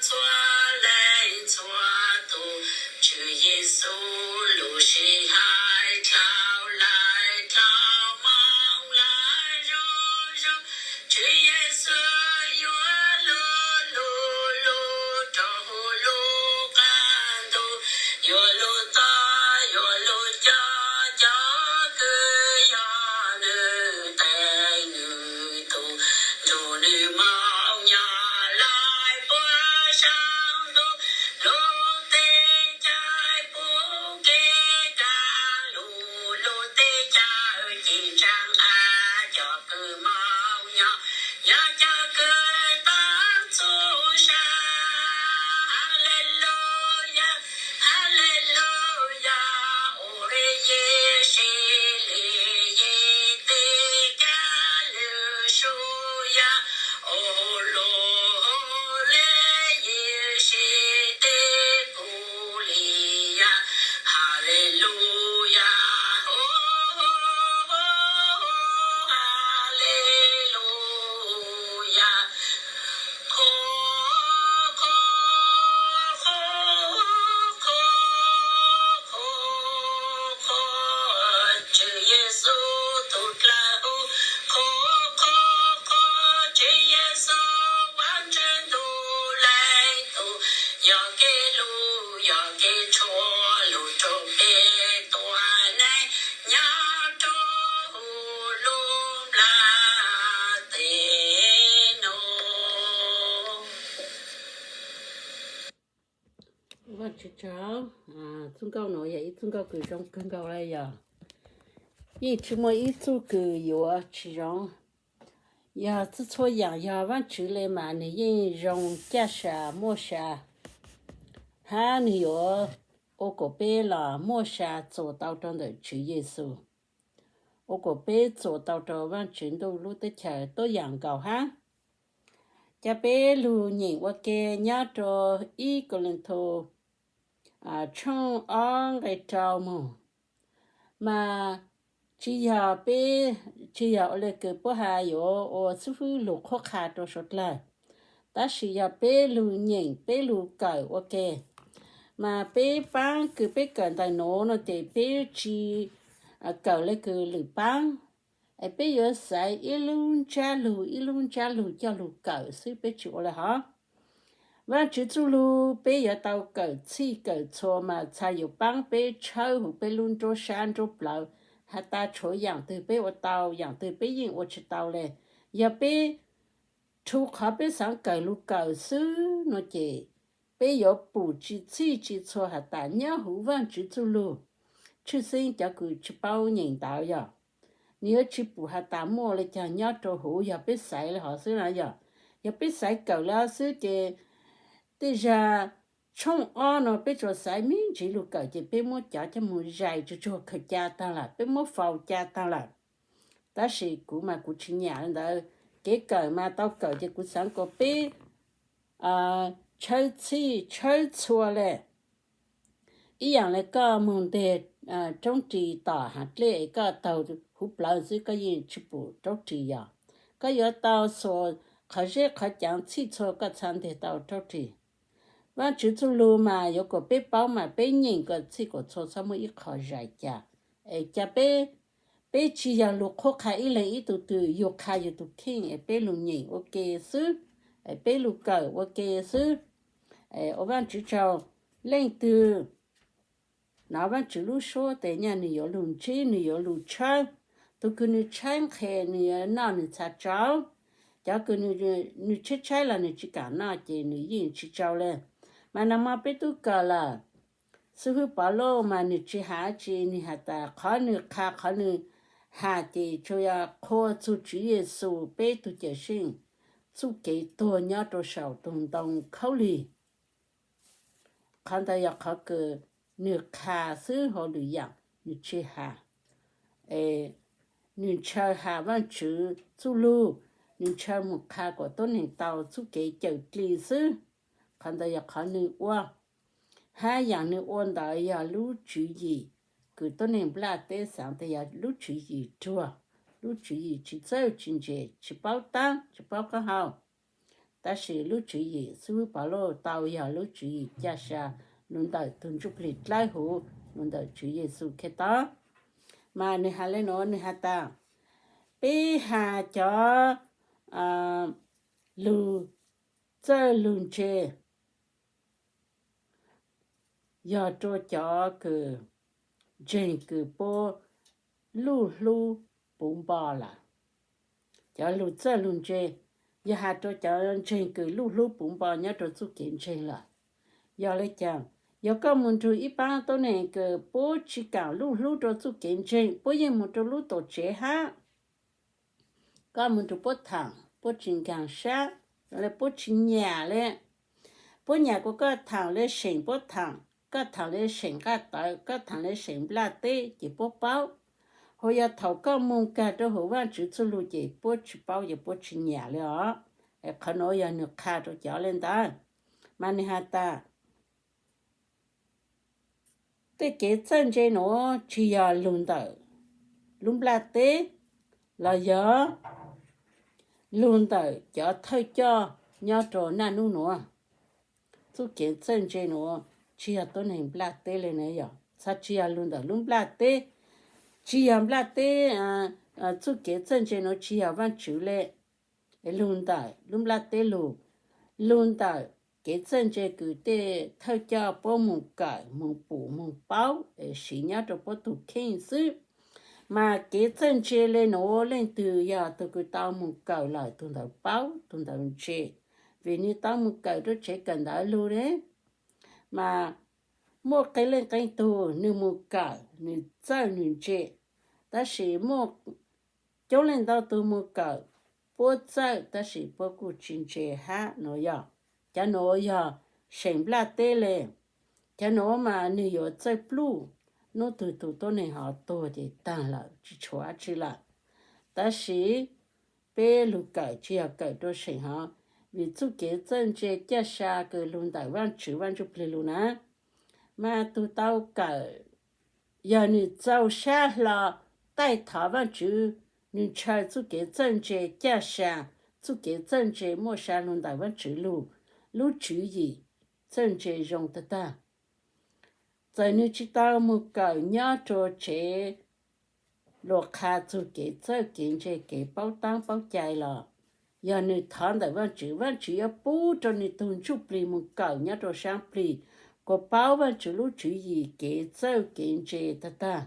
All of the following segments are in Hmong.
txhua leej txhua tus, Tswv Yexus lub sij hawm dlhau lawm, dlhau moo lawm zuj zus. Tswv Yexus yuav lub lub lub rau lub qab ntuj, yuav lub tog yuav lub coj, cov kws yog nws teev nws tus, nrug nws moog nyob lawm puag saum ntuj. Lub teb chaws pum kev kaaj lug, lub teb chaws ci ntsaag av, cov kws moog nyob yog cov kws tau txhua sa. Haleluyas, haleluyas, ua le yeg seb le yeg teb kab lwm sub yaj, ua le, ua le yeg seb teb kuv li yaj. Haleluyas, haleluyas. Qhuas, qhuas, qhuas, qhuas, qhuas, qhuas Tswv Yexus tug dlawg huv. Qhuas, qhuas, qhuas Tswv Yexus Vaajtswv ntuj leej tub, yog kev lug, yog kev tshuav lug rua peb tua neej nyob rua huv lub nplaj teb nuav. Vaajtswv tsaug, txuj nkauj nuav yog ib txuj nkauj kws zoo kawg nkaus le yog. Yeej tsi muaj ib txuj kws yuav tsi zoo. Yog txhua txhua yaam yog Vaajtswv le mas nwg yeej zoo caj sa muaj sa, hab nwg yuav ua kuas peb los muaj sa txuas tau rua ntawm Tswv Yexus, ua kuas peb txuas tau rua Vaajtswv ntuj lub teb chaws tuab yaam nkaus hab. Ca peb lug nyeem ua ke nyob rua ib Kauleethaus tshooj ob nqe rau moog. Mas tsi yog peb, tsi yog ua le kws puab has yuav ua xib fwb lug qhuab qha rua suav dlawg, tab sis yog peb lug nyeem peb lug kawm ua ke. Mas peb paab kws peb kawm ntawm nuav no ces peb tsi kawm le kws lwm paab, es peb yuav xaiv ib lub ntsab lug ib lub ntsab lug coj lug kawm xwb, peb tsi ua le hov. Vaajtswv txuj lug peb yuav tau kawm txhij kawm txhua mas txhad yuav paab peb tshawb huv peb lub nruab sab nruab plawv, has tas tshuav yaam twg peb ua tau, yaam twg peb yeej ua tsi tau le. Yog peb rhuv qhov peb xaav kawm lug kawm xwb no ces peb yuav pum tsi txhij tsi txhua has tas nyob huv Vaajtswv txuj lug. Tshwj xeeb cov kws tsi paub nyeem ntawv yog, nwg yuav tsi pum has tas muaj le caag nyob rua huv yog peb xaiv le hov xwb na yog. Yog peb xaiv kawm le hov xwb ces tej zag tshooj ob no peb tsuas xaiv me ntsis lug kawm ces peb muab cov coj moog zais tsuag tsuag khaws ca taag lawm, peb muab faus ca taag lawm. Tab sis kuv mas kuv tsi nyam le ntawd, kev kawm mas tau kawm ces kuv xaav kuas peb tshawb txhij tshawb txhua le. Ib yaam le koj moog nteg roob ris tom haav dlej es koj taug huv plawv xwb koj yeej tsi pum roob ris yog. Koj yuav tau xuas qhov zeb qhov caav txhij txhua koj txhad nteg tau roob ris. Vaajtswv txuj lug mas yuav kuas peb paub mas peb nyeem kom txhij kom txhua txhob muaj ib qho zais ca. Es ca peb, peb tsi yog lug qhuab qha ib leeg ib tug twg, yug qha yug tug kheej es peb lug nyeem ua ke xwb, es peb lug kawm ua ke xwb. Ua Vaajtswv tsaug, leej twg nov Vaajtswv lub suab tes nyaj nwg yuav lug ntsib nwg yuav lug tshawb. Tug kws nwg tshaib nqhes nwg yuav noj nwg txha tsau. Cov kws nwg tshaib tshaib los nwg tsi kaam noj ces nwg yeej tsi tsau le. Mas nag mo peb tub kawm lawm, xib hwb Pov Lauj mas nwg tsi has dlaab tsi, nwg has tas qhov nwg qha qhov nwg has ces tsuas yog qhuas txug Tswv Yexus peb tug Cawmseej txuj kev tuag nyob rua saum tug ntoo khaub lig. Qhov ntawd yog qhov kws nwg qha xwb, hauv lwm yaam nwg tsi has. Nwg ntshaw has Vaajtswv txuj lug, nwg ntshaw moog qha kuas tuab neeg tau txuj kev cawm dli xwb. Qhov ntawd yog qhov nwg ua, hab yaam nwg ua ntawd yog lub tswv yim kws tuab neeg nplaj teb xaav tas yog lub tswv yim ruag, lub tswv yim tsi txawj tsi ntse, tsi paub taab tsi paub qaab hau. Tab sis lub tswv yim xib hwb Pov Lauj tau yog lub tswv yim caj sa lug ntawm tug ntsuj plig dlawb huv lug ntawm Tswv Yexus Khetos. Mas nwg has le nuav, nwg has tas, peb has cov lug txawj lug ntse yog rua cov kws ntseeg kws puab luj hlub puv npo lawm. Cov lug txawj lug ntse yog has rua cov ntseeg kws luj hlub puv npo nyob rua txuj kev ntseeg lawm. Yog le caag? Yog koj moog nrug ib paab tuab neeg kws puab tsi kaam luj hlub rua txuj kev ntseeg, puab yeej moog rua lub tuam tsev hab, koj moog nrug puab thaam, puab tsi nkaag sab, puab tsi nyam le. Puab nyam kuas koj thaam le seem puab thaam, koj thaam le seem nqaj tawv, koj thaam le seem nplaj teb ces puab paub. Hu yog thaum koj moog kag rua huv Vaajtswv txuj lug ces puab tsi paub ces puab tsi nyam le os. Qhov nuav yog nwg qha rua cov le ntawd. Mas nwg has tas, tej kev txawj ntse nuav tsi yog lug ntawm lub nplaj teb los yog lug ntawm cov thawj coj nyob rua naj nub nuav. Txuj kev txawj ntse nuav tsi yog tuab neeg nplaj teb le na yog, txhad tsi yog lug ntawm lub nplaj teb, tsi yog nplaj teb, txuj kev txawj ntse nuav tsi yog Vaajtswv le. Lug ntawm lub nplaj teb lug, lug ntawm kev txawj ntse kws tej thawj coj puab moog kawm, moog pum, moog paub, siv nyob rua puab tug kheej xwb. Mas kev txawj ntse le nuav leej twg yog tug kws tau moog kawm lawm tug ntawd paub, tug ntawd ntse, vim nwg tau moog kawm rua tsev kawm ntawv lug le. Mas muaj qee leej qee tug nwg moog kawm nwg txawj nwg ntse, tab sis muaj coob leej ntau tug moog kawm puab txawj tab sis puab kuj tsi ntse hab nuav yog. Cov nuav yog seem nplaj teb le. Cov nuav mas nwg yuav txawj pluj, nub twg tug tuab neeg hov tuag ces taag lawm tsi tshuav dlaab tsi lawm. Tab sis peb lug kawm tsi yog kawm rua seem hov, vim txuj kev txawj ntse caj sa kws lug ntawm Vaajtswv Vaaj Ntsuj Plig lug na. Mas tug tau kawm, yog nwg txaus sab hlo taij thov Vaajtswv, nwg ntshaw txuj kev txawj ntse caj sa, txuj kev txawj ntse muaj sa lug ntawm Vaajtswv lug, lub tswv yim txawj ntse zoo tag tag. Txawm nwg tsi tau moog kawm nyob rua tsev luas qha txug kev txawj kev ntse kev paub taab paub cai los, yog nwg thov ntawm Vaajtswv, Vaajtswv yuav pub rua nwg tug ntsuj plig moog kawm nyob rua saab plig, kuas paub Vaajtswv lub tswv yim kev txawj kev ntse tag tag.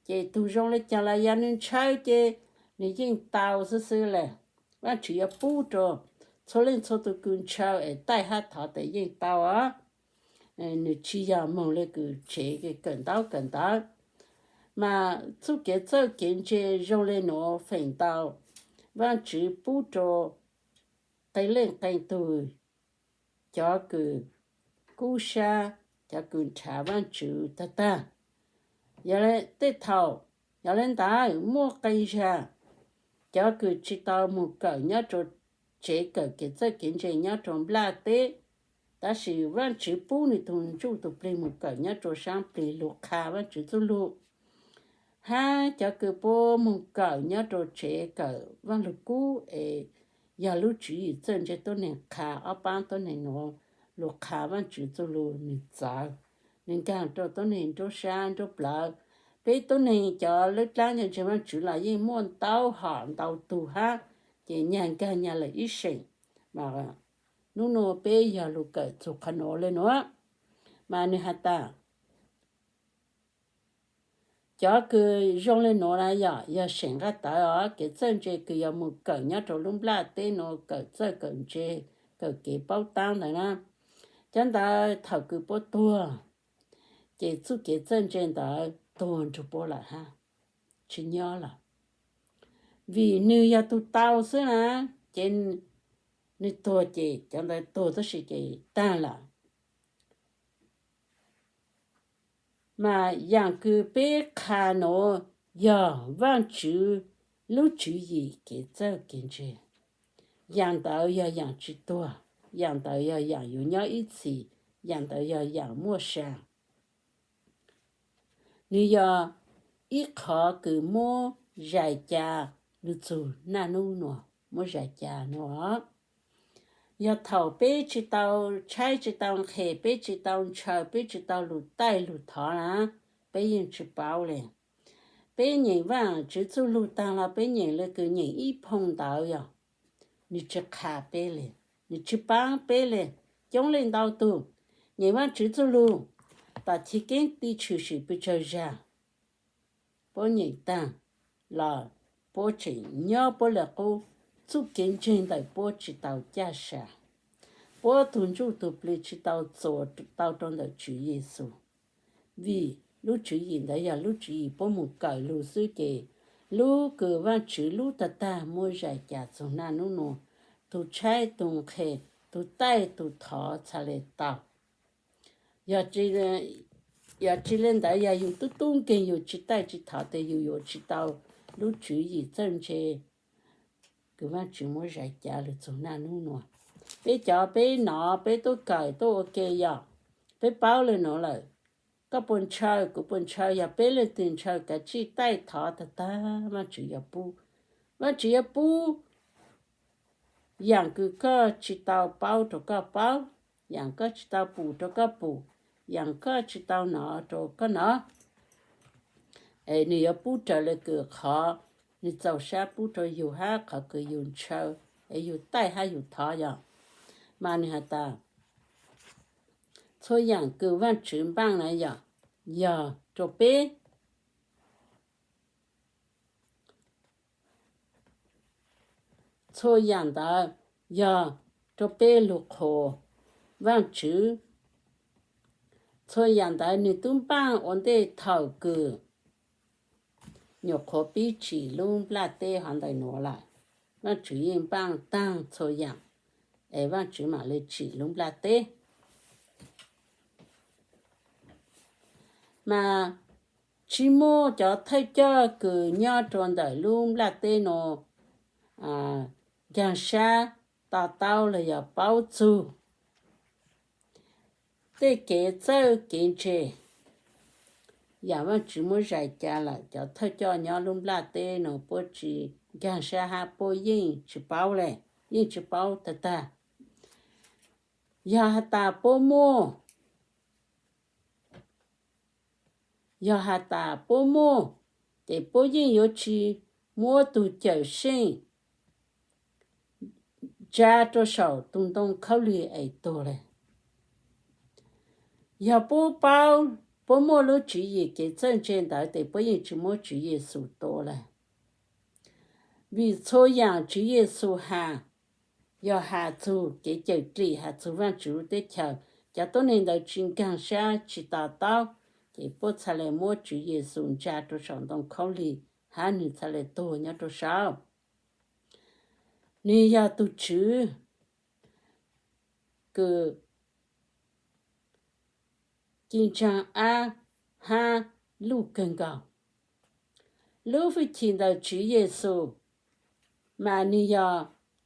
Ces tug zoo le caag los yog nwg ntshaw ces nwg yeej tau xwb xwb le. Vaajtswv yuav pub rua txhua leej txhua tug kws ntshaw es taij hab thov tes yeej tau os. Nwg tsi yog moog le kws tsev kawm ntaub kawm ntawv. Mas txuj kev txawj kev ntse zoo le nuav feem ntau Vaajtswv pub rua qee leej qee tug, cov kws kub sab, cov kws nrhav Vaajtswv tag tag. Yog le tej thaum, yog le ntawd muaj qee zag, cov kws tsi tau moog kawm nyob rua tsev kawm kev txawj kev ntse nyob rua nplaj teb, tab sis Vaajtswv pub nwg tug ntsuj tug plig moog kawm nyob rua saab plig lug qha Vaajtswv txuj lug. Hab cov kws puab moog kawm nyob rua tsev kawm Vaaj Lug Kub es yog lub tswv yim txawj ntse tuab neeg qha, ob paab tuab neeg nuav lug qha Vaajtswv txuj lug nwg txawv, nwg nkaag rua tuab neeg nruab sab nruab plawv. Peb tuab neeg cov lub dlaab ntawm ntseeg Vaajtswv los yeej muaj ntau hom ntau tug hab, ces nyag nkaag nyag lawm ib seem. Mas nub nua peb yog lug kawm txug qhov nuav le nuav. Mas nwg has tas, cov kws zoo le nuav na yog, yog seem nqaj tawv os, kev txawj ntse kws yog moog kawm nyob rua lub nplaj teb nuav, kawm txawj kawm ntse, kawm kev paub taab ntawd na. Cov ntawd thaum kws puab tuag, ces txuj kev txawj ntse ntawd tuag nrug puab lawm hab, tsi nyob lawm. Vim nwg yog tug tau xwb na, ces nwg tuag ces cov ntawd tuag tab sis ces taag lawm. Mas yaam kws peb qha nuav yog Vaajtswv lub tswv yim kev txawj kev ntse. Yaam ntawd yog yaam tsi tuag, yaam ntawd yog yaam yuav nyob ib txhis, yaam ntawd yog yaam muaj sa. Nwg yog ib qhov kws muab zais ca lug txug naj nub nuav, muab zais ca nuav. Yog thaum peb tsis tau tshaib, tsis tau nqhis, peb tsis tau ntshaw, peb tsis tau lug taij lug thov na, peb yeej tsis paub li. Peb nyeem Vaajtswv txuj lug taag los peb nyeem le kws nyeem ib phoo ntawv yog, nwg tsis qha peb li, nwg tsis paab peb li. Coob leej ntau tug nyeem Vaajtswv txuj lug, tam chiv keeb ti tshwm sim pes tsawg zag, puab nyeem taag los puab tseem nyob puab le qub, txuj kev ntseeg ntawm puab tsis tau caj sa, puab tug ntsuj tug plig tsis tau txuas tau rua ntawm Tswv Yexus. Vim lub tswv yim ntawd yog lub tswv yim puab mus kawm lug xwb ces lub kws Vaajtswv lub tag tag muab zais cas txug naj nub nua, tug tshaib tug nqhis, tug taij tug thov txhaj le tau. Yog tsi le ntawd yog yug tub tub nkeeg yug tsis taij tsis thov tes yug yuav tsis tau lub tswv yim txawj ntse kws Vaajtswv muab zais cas lug txug naj nub nua. Peb cov peb nov peb tub kawm tub ua ke yog, peb paub le nuav lawm. Koj puas ntshaw, kuv puas ntshaw, yog peb leej twg ntshaw kav tsij taij thov tag tag Vaajtswv yuav pub. Vaajtswv yuav pub yaam kws koj tsis tau paub rua koj paub, yaam koj tsis tau pum rua koj pum, yaam koj tsis tau nov rua koj nov. Es nwg yuav pub raws le kws qhov nwg txaus sab pub rua yug hab qhov kws yug ntshaw, es yug taij hab yug thov yog. Mas nwg has tas, txhua yaam kws Vaajtswv npaaj na yog, yog rua peb. Txhua yaam ntawd yog rua peb lug qhuas Vaajtswv. Txhua yaam ntawd nwg tub npaaj ua ntej thaum kws nyuam qhuav pib tsim lub nplaj teb hov ntawm nuav lawm. Vaajtswv yeej npaaj taag txhua yaam, es Vaajtswv mam le tsim lub nplaj teb. Mas tsis muaj cov thawj coj kws nyob rua ntawm lub nplaj teb nuav nkaag sab to taub los yog paub txug tej kev txawj kev ntse. Yaam Vaajtswv muab zais cas lawm, cov thawj coj nyob lub nplaj teb nuav puab tsis nkaag sab hab puab yeej tsis paub le, yeej tsis paub tag tag. Yog has tas puab muaj, yog has tas puab muaj, ces puab yeej yuav tsis muab tug Cawmseej ntsa rua saum tug ntoo khaub lig es tuag le. Yog puab paub, puab muaj lub tswv yim kev txawj ntse ntawd tes puab yeej tsis muab Tswv Yexus tua le. Vim txhua yaam Tswv Yexus has, yog has txug kev cawm dlim, has txug Vaajtswv lub teb chaws, cov tuab neeg ntawd tsis nkaag sab tsis to taub, ces puab txhaj le muab Tswv Yexus ntsa rua saum ntoo khaub lig hab nwg txhaj le tuag nyob rua saud. Nwg yog tug Tswv kws ci ntsaag ab hab luj kawg nkaus. Lub fwj chim ntawm Tswv Yexus mas nwg yog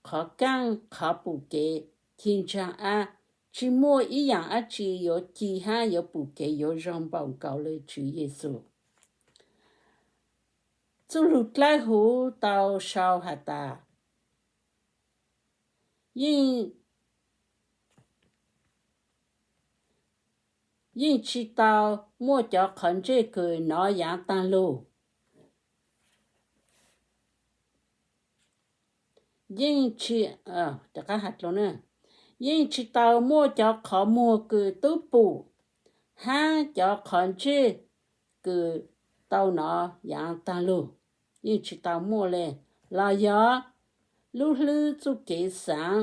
qhov kaaj qhov pum kev ci ntsaag ab, tsis muaj ib yaam dab tsi yuav ci hab yuav pum kev yuav zoo npaum nkaus le Tswv Yexus. Txuj lug dlawb huv tau sau has tas, yeej, yeej tsis tau muaj cov qhov ntsej kws nov yaav taag lug. Yeej tsis, yeej tsis tau muaj cov qhov muag kws tub pum hab cov qhov ntsej kws tau nov yaav taag lug. Yeej tsis tau muaj le, los yog lub hlwb txuj kev xaav,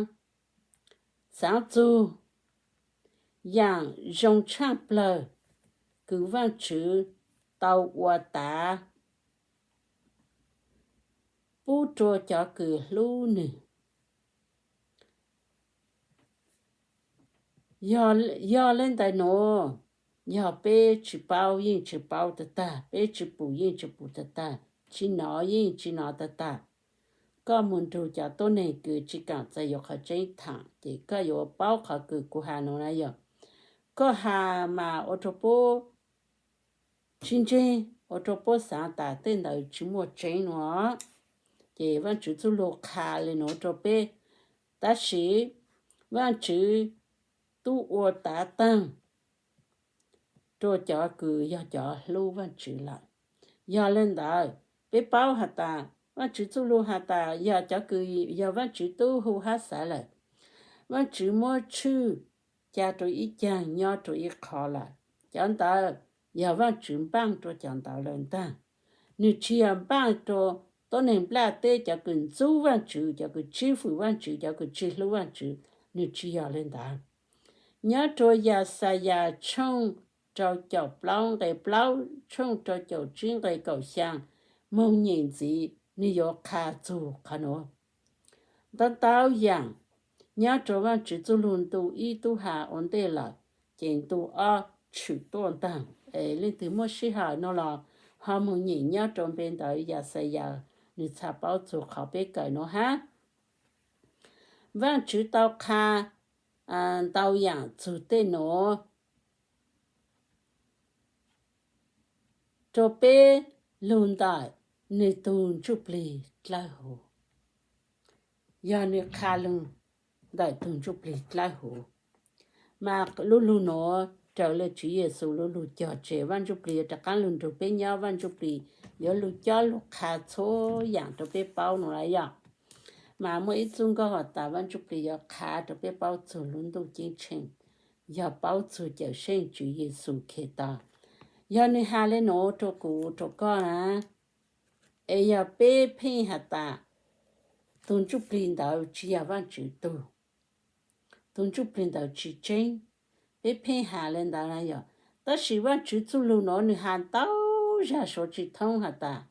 xaav txug yaam zoo tshaaj plawg kws Vaajtswv tau ua tav pub rua cov kws hlub nwg. Yog le ntawd nuav, yog peb tsis paub yeej tsis paub tag tag, peb tsis pum yeej tsis pum tag tag, tsis nov yeej tsis nov tag tag. Koj moog nrug cov tuab neeg kws tsis kaam txais yuav qhov tseeb thaam, ces koj yuav paub qhov kws kuv has nuav na yog, koj has mas ua rua puab tsis ntseeg, ua rua puab xaav tas tej ntawd tsis muaj tseeb nuav. Ces Vaajtswv txuj lug qha le nuav rua peb. Tab sis Vaajtswv tub ua tav taag rua cov kws yog cov hlub Vaajtswv lawm. Yog le ntawd, peb paub has tas Vaajtswv txuj lug has tas yog cov kws yog Vaajtswv tub hu hab xaav lawm, Vaajtswv muab tshwj ca rua ib caag nyob rua ib qho lawm. Cov ntawd yog Vaajtswv npaaj rua cov ntawd lawm ntaag. Nwg tsi yog npaaj rua tuab neeg nplaj teb cov kws ntxub Vaajtswv, cov kws tsib fwm Vaajtswv, cov kws tsi hlub Vaajtswv, nwg tsi yog le ntawd. Nyob rua Yaxayas tshooj rau caum plaub nqe plaub, tshooj rau caum tsib nqe kaum xyaa, moog nyem ntxiv nwg yuav qha txug qhov nuav. Ntau ntau yaam nyob rua Vaajtswv txuj lug ntu ib tub has ua ntej lawm, ces ntu ob tshwm tuaj ntaag. Es leej twg muaj sij hawm nuav los ho moog nyem nyob rua npe ntawv Yaxayas, nwg txhaj paub txug qhov peb kawm nuav hab. Vaajtswv tau qha ntau yaam txug tej nuav rua peb lug ntawm nwg tug Ntsuj Plig Dlawb Huv. Yog nwg qha lug ntawm tug Ntsuj Plig Dlawb Huv, mas lub lug nuav raws le Tswv Yexus lub lug cog tseg, Vaaj Ntsuj Plig yuav rov qaab lug nrug peb nyob, Vaaj Ntsuj Plig yuav lug cob lug qha txhua yaam rua peb paub nuav lawm yog. Mas muaj ib txuj nkauj has tas Vaaj Ntsuj Plig yuav qha rua peb paub txug lub ntuj ceeb tsheej, yog paub txug Cawmseej Tswv Yexus Khetos. Yog nwg has le nuav rua kuv rua koj na, es yog peb pheej has tas tug Ntsuj Plig ntawd tsi yog Vaajtswv tug, tug Ntsuj Plig ntawd tsi tseeb, peb pheej has le ntawd na yog. Tab sis Vaajtswv txuj lug nuav nwg has ntau zag suav tsi thoob has tas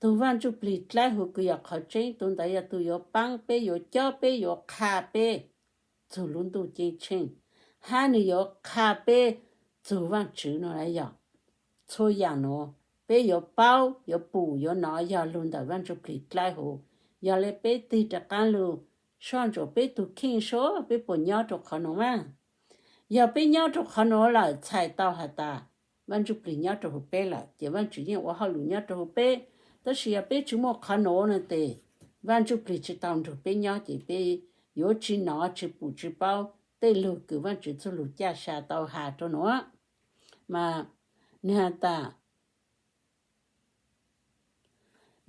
tug Vaaj Ntsuj Plig Dlawb Huv kws yog qhov tseeb, tug ntawd yog tug yuav paab peb, yuav cob peb, yuav qha peb txug lub ntuj ceeb tsheej, hab nwg yuav qha peb txug Vaajtswv nuav lawm yog. Txhua yaam nuav peb yuav paub, yuav pum, yuav nov yog lug ntawm Vaaj Ntsuj Plig Dlawb Huv. Yog le peb tig rov qaab lug soj ntsuam peb tug kheej seb peb puas nyob rua qhov nuav mas. Yog peb nyob rua qhov nuav lawm txhais tau has tas Vaaj Ntsuj Plig nyob rua huv peb lawm, ces Vaajtswv yeej ua hauj lwm nyob rua huv peb. Tab sis yog peb tsi muaj qhov nuav no tes Vaaj Ntsuj Plig tsi tau nrug peb nyob, ces peb yuav tsi nov, tsi pum, tsi paub tej lug kws Vaajtswv txuj lug caj sa tau has rua nuav. Mas nwg has tas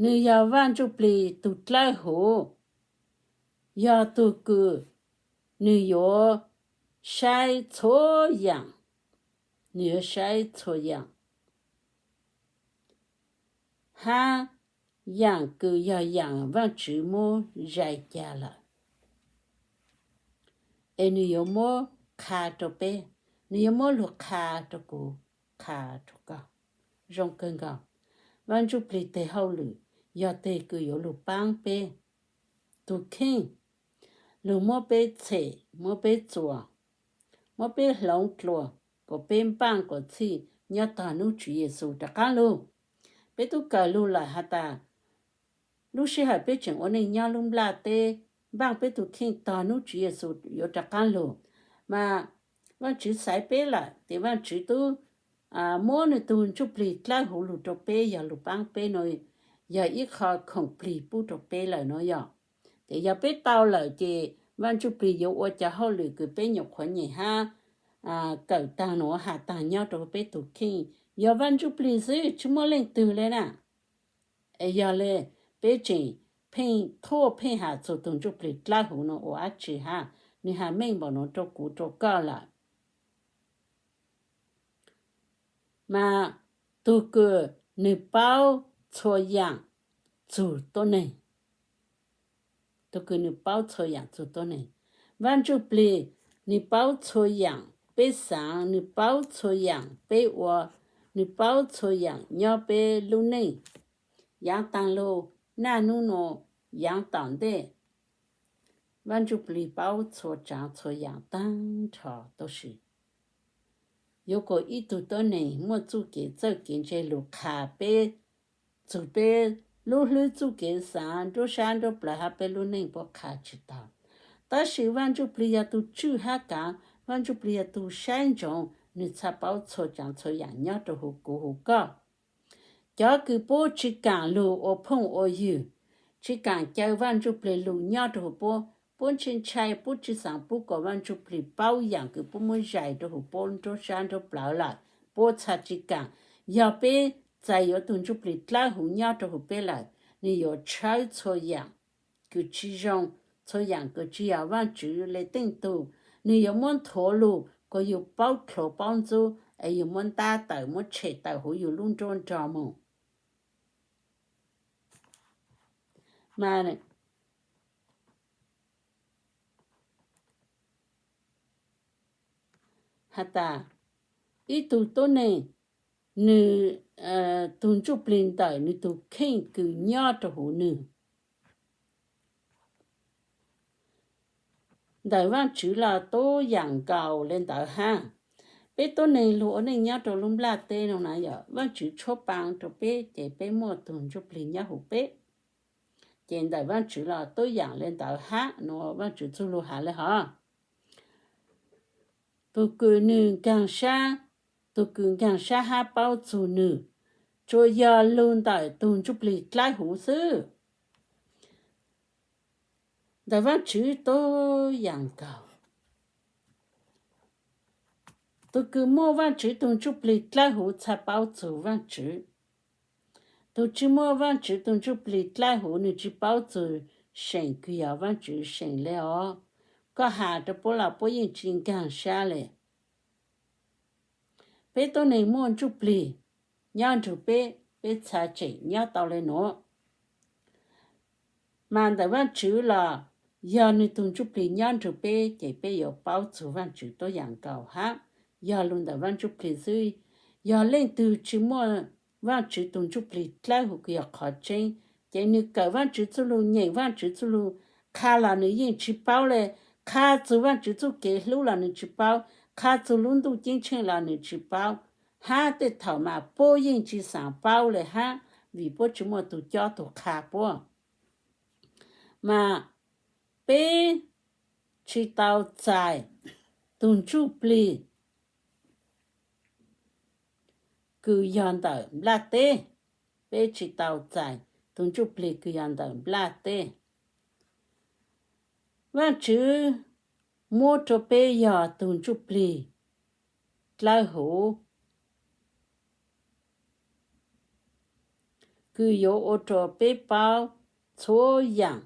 nwg yog Vaaj Ntsuj Plig tug dlawb huv, yog tug kws nwg yuav saib txhua yaam, nwg yuav saib txhua yaam, hab yaam kws yog yaam Vaajtswv muab zais ca lawm, es nwg yuav muab qha rua peb, nwg yuav muab lug qha rua kuv, qha rua koj. Zoo kawg nkaus, Vaaj Ntsuj Plig teg hauj lwm yog teg kws yuav lug paab peb tug kheej, lug muab peb txhem, muab peb txuas, muab peb hloov dlua, kuas peb npaaj kuas txhij nyob tog nub Tswv Yexus rov qaab lug. Peb tub kawm lug lawm has tas lub sij hawm peb tseem ua neej nyob lub nplaj teb, npaaj peb tug kheej tog nub Tswv Yexus yuav rov qaab lug. Mas Vaajtswv xaiv peb lawm tes Vaajtswv tub muab nwg tug Ntsuj Plig dlawb huv lug rua peb, yog lug paab peb nuav, yog ib qho khoom plig pub rua peb lawm nuav yog. Ces yog peb tau lawm ces Vaaj Ntsuj Plig yuav ua cov hauj lwm kws peb nyuam qhuav nyem hab kawm taag nuav has taag nyob rua peb tug kheej, yog Vaaj Ntsuj Plig xwb tsi muaj leej twg le na. Es yog le peb tseem pheej thuaj pheej has txug tug Ntsuj Plig dlawb huv nuav ua dlaab tsi hab? Nwg has meej npaum nuav rua kuv rua koj lawm. Mas tug kws nwg paub txhua yaam txug tuab neeg, tug kws nwg paub txhua yaam txug tuab neeg. Vaaj Ntsuj Plig nwg paub txhua yaam peb xaav, nwg paub txhua yaam peb ua, nwg paub txhua yaam nyob peb lub neej, yaav taag lug naj nub nuav, yaav tom ntej. Vaaj Ntsuj Plig paub txhua tsaav txhua yaam taag nrho, tab sis yuav kuas ib tug tuab neeg muaj txuj kev txawj kev ntse lug qha peb, txug peb lub hlwb txuj kev xaav nruab sab nruab plawv hab peb lub neej puab qha tsi tau. Tab sis Vaaj Ntsuj Plig yog tug tswj hab kaav, Vaaj Ntsuj Plig yog tug saib ntsoov, nwg txhaj paub txhua tsaav txhua yaam nyob rua huv kuv huv koj. Cov kws puab tsi kaam lug ua phooj ua ywg, tsi kaam caw Vaaj Ntsuj Plig lug nyob rua huv puab, puab ntshai ntshai, puab tsi xaav pub kom Vaaj Ntsuj Plig paub yaam kws puab muab zais rua huv puab nruab sab nruab plawv lawm, puab txha tsi kaam. Yog peb txais yuav tug Ntsuj Plig dlawb huv nyob rua huv peb lawm, nwg yuav tshawb txhua yaam kws tsi zoo, txhua yaam kws tsi yog Vaajtswv le teej tug. Nwg yuav muab nthuav lug kom yug paub dlhuav paub ntxub, es yug muab ntab tawm muab tshem tawm huv yug lub nruab nrog moog. Mas has tas ib tug tuab neeg, nwg, tug Ntsuj Plig ntawm nwg tug kheej kws nyob rua huv nwg. Ntawm Vaajtswv los tub yaam nkaus le ntawd hab. Peb tuab neeg lug ua neej nyob rua lub nplaj teb nuav na yog Vaajtswv tshuab paa rua peb ces peb muaj tug Ntsuj Plig nyob huv peb. Ces ntawm Vaajtswv los tub yaam le ntawd hab, nuav Vaajtswv txuj lug has le hov. Tug kws nwg nkaag sab, tug kws nkaag sab hab paub txug nwg, tsuas yog lug ntawm tug Ntsuj Plig dlawb huv xwb. Ntawm Vaajtswv tub yaam nkaus. Tug kws muaj Vaajtswv tug Ntsuj Plig dlawb huv txha paub txug Vaajtswv. Tug tsi muaj Vaajtswv tug Ntsuj Plig dlawb huv nwg tsi paub txug seem kws yog Vaajtswv seem le os. Koj has rua puab los puab yeej tsi nkaag sab le. Peb tuab neeg muaj Ntsuj Plig nyob nrug peb, peb txha tseem nyob tau le nuav. Mas ntawm Vaajtswv los yog nwg tug Ntsuj Plig nyob nrug peb ces peb yuav paub txug Vaajtswv tub yaam nkaus hab. Yog lug ntawm Vaaj Ntsuj Plig xwb. Yog leej twg tsi muaj Vaajtswv tug Ntsuj Plig dlawb huv kws yog qhov tseeb, ces nwg kawm Vaajtswv txuj lug, nyeem Vaajtswv txuj lug, qha los nwg yeej tsi paub le. Qha txug Vaajtswv txuj kev hlub los nwg tsi paub, qha txug lub ntuj ceeb tsheej los nwg tsi paub. Hab tej thaum mas puab yeej tsi xaav paub le hab, vim puab tsi muaj tug cob tug qha puab. Mas peb tsi tau txais tug Ntsuj Plig kws yog ntawm nplaj teb. Peb tsi tau txais tug Ntsuj Plig kws yog ntawm nplaj teb. Vaajtswv muab rua peb yog tug Ntsuj Plig dlawb huv kws yuav ua rua peb paub txhua yaam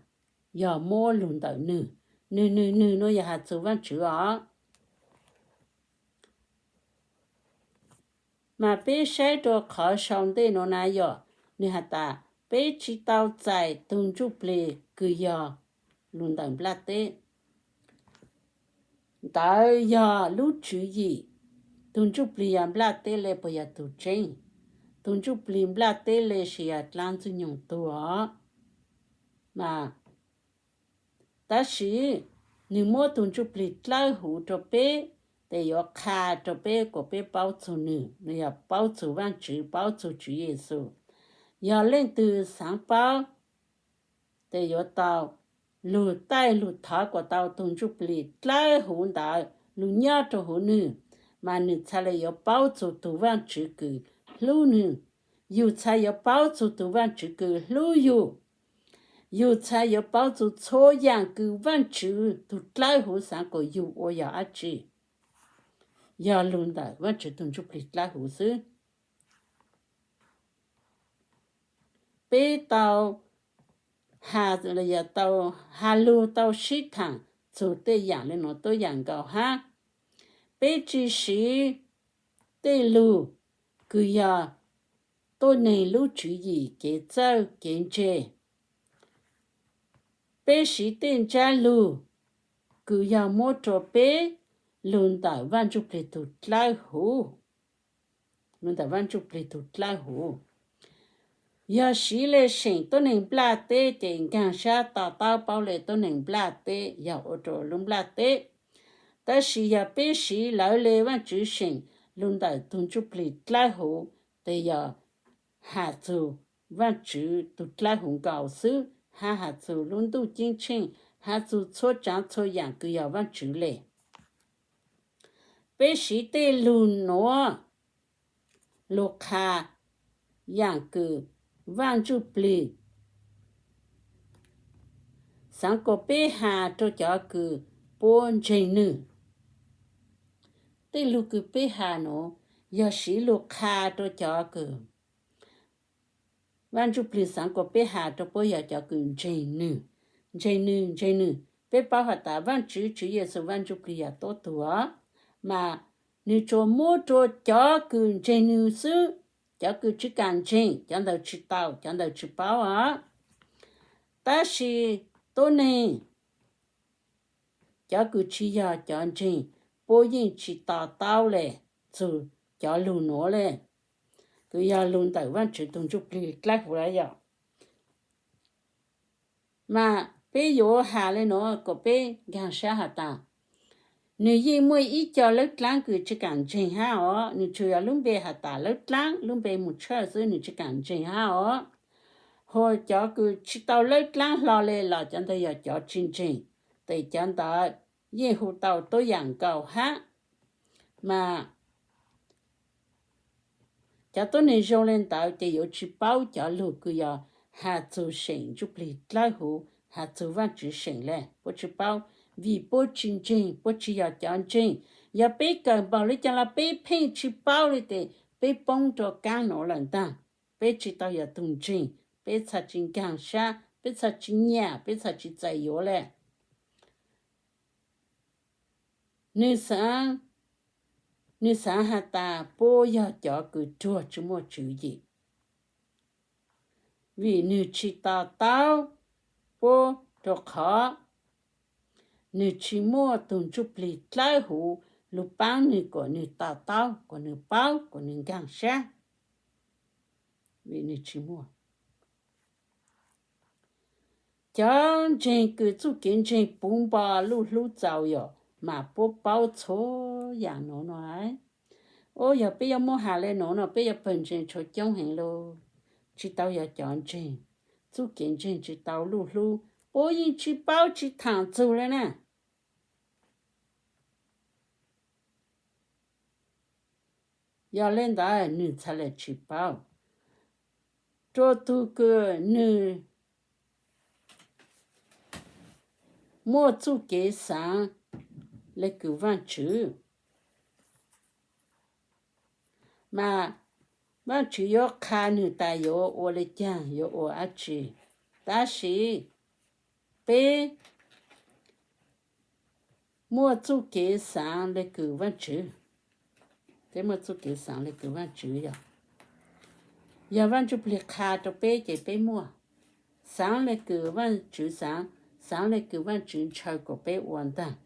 yog muab lug ntawm nwg. Nwg, nwg, nwg nuav yog has txug Vaajtswv os. Mas peb saib rua qhov sau ntej nuav na yog, nwg has tas peb tsi tau txais tug Ntsuj Plig kws yog lug ntawm nplaj teb. Ntawd yog lub tswv yim, tug Ntsuj Plig yog nplaj teb le puas yog tug tseeb? Tug Ntsuj Plig nplaj teb le sis yog dlaab Ntxwg Nyoog tug os? Mas tab sis nwg muab tug Ntsuj Plig dlawb huv rua peb, tes yuav qha rua peb kuas peb paub txug nwg, nwg yog paub txug Vaajtswv, paub txug Tswv Yexus. Yog leej twg xaav paub, tes yuav tau lug taij lug thov kuas tau tug Ntsuj Plig dlawb huv ntawd lug nyob rua huv nwg, mas nwg txha le yuav paub txug tug Vaajtswv kws hlub nwg. Yug txha yuav paub txug tug Vaajtswv kws hlub yug. Yug txha yuav paub txug txhua yaam kws Vaajtswv tug dlawb huv xaav kuas yug ua yog dlaab tsi. Yog lug ntawm Vaajtswv tug Ntsuj Plig dlawb huv xwb. Peb tau has, tau has lug tau sib thaam txug tej yaam le nuav tuab yaam nkaus hab. Peb tsi siv tej lug kws yog tuab neeg lub tswv yim kev txawj kev ntse. Peb siv tej ntsab lug kws yog muab rua peb lug ntawm Vaaj Ntsuj Plig tug dlawb huv, lug ntawm Vaaj Ntsuj Plig tug dlawb huv. Yog siv le seem tuab neeg nplaj teb ces nkaag sab to taub paub le tuab neeg nplaj teb yog ua rua lub nplaj teb. Tab sis yog peb siv lawv le Vaajtswv seem lug ntawm tug Ntsuj Plig dlawb huv, tes yog has txug Vaajtswv tug dlawb huv nkaus xwb, hab has txug lub ntuj ceeb tsheej, has txug txhua tsaav txhua yaam kws yog Vaajtswv le. Peb siv tej lug nuav lug qha yaam kws Vaaj Ntsuj Plig xaav kuas peb has rua cov kws puab ntseeg nwg. Tej lug kws peb has nuav yog siv lug qha rua cov kws Vaaj Ntsuj Plig xaav kuas peb has rua puab yog cov kws ntseeg nwg, ntseeg nwg, ntseeg nwg. Peb paub has tas Vaajtswv, Tswv Yexus, Vaaj Ntsuj Plig yog tuab tug os, mas nwg tsuas muab rua cov kws ntseeg nwg xwb. Cov kws tsi kaam ntseeg, cov ntawd tsi tau, cov ntawd tsi paub os. Tab sis tuab neeg, cov kws tsi yog cov ntseeg, puab yeej tsi to taub le txug cov lug nuav le, kws yog lug ntawm Vaajtswv tug Ntsuj Plig dlawb huv lawm yom. Mas peb yuav has le nuav kuas peb nkaag sab has tas, nwg yeej muaj ib co lawb dlaab kws tsi kaam ntseeg hab os, nwg tsuas yog lub npe has tas lawb dlaab, lub npe moog tshawj xwb, nwg tsi kaam ntseeg hab os. Hos cov kws tsi tau lawb dlaab hlo le los cov ntawd yog cov tsi ntseeg, tes cov ntawd yeej hu tau tuab yaam nkaus hab. Mas cov tuab neeg zoo le ntawd ces yuav tsi paub cov lug kws yog has txug seem Ntsuj Plig dlawb huv, has txug Vaajtswv seem le, puab tsi paub, vim puab tsi ntseeg, puab tsi yog cov ntseeg. Yog peb kawm npaum le caag los peb pheej tsi paub le tes peb poob rua kaab nuav lawm ntaag. Peb tsi tau yog tug ntseeg, peb txhad tsi nkaag sab, peb txhad tsi nyam, peb txhad tsi txais yuav le. Nwg xaav, nwg xaav has tas puab yog cov kws ruag tsi muaj tswv yim, vim nwg tsi to taub puab rua qhov nwg tsi muaj tug Ntsuj Plig dlawb huv lug paab nwg kuas nwg to taub, kuas nwg paub, kuas nwg nkaag sab. Vim nwg tsi muaj. Cov ntseeg kws txuj kev ntseeg puv npo luj hlub txaus yom, mas puab paub txhua yaam nuav no. Ua yog peb yuav muab has le nuav no peb yuav pawg ntseeg tshuav coob heev lauj. Tsi tau yog cov ntseeg, txuj kev ntseeg tsi tau luj hlub, puab yeej tsi paub tsi thaam txug le na. Yog le ntawd nwg txhad le tsi paub rua tug kws nwg muaj txuj kev xaav le kws Vaajtswv. Mas Vaajtswv yuav qha nwg tas yuav ua le caag, yuav ua dlaab tsi. Tab sis peb muaj txuj kev xaav le kws Vaajtswv. Peb muaj txuj kev xaav le kws Vaajtswv yog, yog Vaaj Ntsuj Plig qha rua peb ces peb muaj. Xaav le kws Vaajtswv xaav, xaav le kws Vaajtswv ntshaw kuas peb ua ntaag.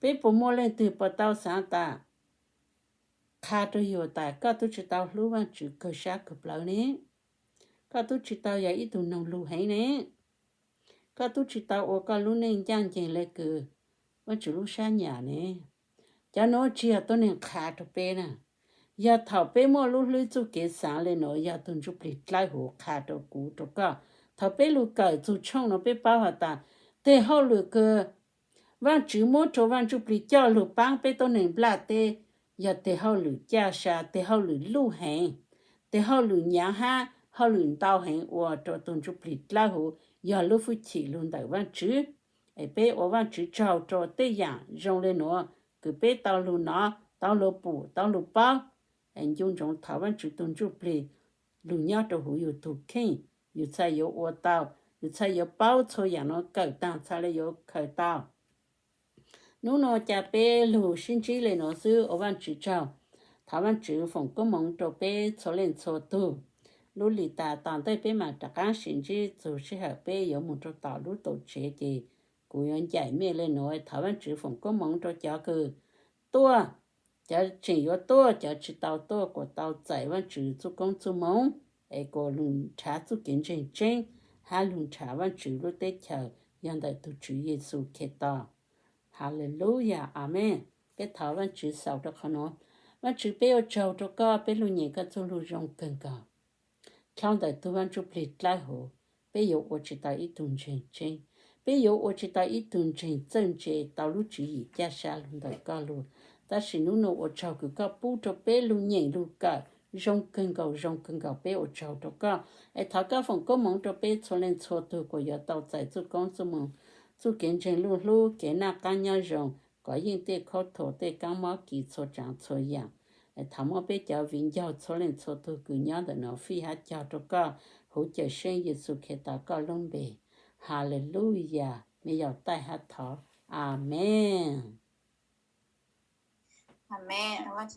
Peb puas muaj leej twg puas tau xaav tas, qha rua yus tas koj tub tsi tau hlub Vaajtswv kawg sab kawg plawv ne? Koj tub tsi tau yog ib tug noog lug heev ne? Koj tub tsi tau ua koj lub neej ncaaj nceeg le kws Vaajtswv lub sab nyam ne? Cov nuav tsi yog tuab neeg qha rua peb na. Yog thaum peb muaj lub hlwb txuj kev xaav le nuav, yog tug Ntsuj Plig dlawb huv qha rua kuv rua koj. Thaum peb lug kawm txug tshooj nuav peb paub has tas, teg hauj lwm kws Vaajtswv muab rua Vaaj Ntsuj Plig coj lug paab peb tuab neeg nplaj teb, yog teg hauj lwm caj sa, teg hauj lwm luj heev, teg hauj lwm nyaav hab hauj lwm ntau heev ua rua tug Ntsuj Plig dlawb huv, yog lub hwj chim lug ntawm Vaajtswv. Es peb ua Vaajtswv tsaug rua tej yaam zoo le nuav kws peb tau lug nov, tau lug pum, tau lug paub. Es ncu ntsoov thov Vaajtswv tug Ntsuj Plig lug nyob rua huv yug tug kheej, yug txhaj yuav ua tau, yug txhaj yuav paub txhua yaam nuav kawm taag txhaj le yuav khaws tau. Nub nua ca peb lug sib ntsib le nuav xwb ua Vaajtswv tsaug. Thov Vaajtswv foom koob moov rua peb txhua leej txhua tug. Lub lim tas tom ntej peb maam rov qaab sib ntsib txug sij hawm peb yuav moog rua tom lub tuam tsev ces kuv yuav ncaim mej le nuav. Thov Vaajtswv foom koob moov rua cov kws tuaj, cov tseem yuav tuaj, cov tsi tau tuaj kuas tau txais Vaajtswv txuj koob txuj moov, es kuas lug nrhav txuj kev ntseeg tseeb, hab lug nrhav Vaajtswv lub teb chaws yog ntawm tug Tswv Yexus Khetos. Haleluyas, amees. Peb thov Vaajtswv xaus rua qhov nuav. Vaajtswv, peb ua tsaug rua koj, peb lug nyeem koj txuj lug zoo kawg nkaus. Dlhau ntawm tug Vaaj Ntsuj Plig dlawb huv, peb yuav ua tsi tau ib tug ntseeg tseeb, peb yuav ua tsi tau ib tug ntseeg txawj ntse tau lub tswv yim caj sa lug ntawm koj lug. Tab sis nub nua ua tsaug kws koj pub rua peb lug nyeem lug kawm, zoo kawg nkaus, zoo kawg nkaus. Peb ua tsaug rau koj, es thov koj foom koob hmoov rau peb txhua leej txhua tug kuas yuav tau txais txuj koob txuj hmoov, txuj kev ntseeg luj hlub, kev noj qab nyob zoo, kov yeej tej khaub thuas tej kaab mob kiv txhua tsaav txhua yaam. Thov muab peb cov viv ncaug txhua leej txhua tug kws nyob ntawm nuav fij hab cog rau koj, huv Cawmseej Yexus Khetos koj lub npe. Haleluyas, me yaus taij hab thov. Amees.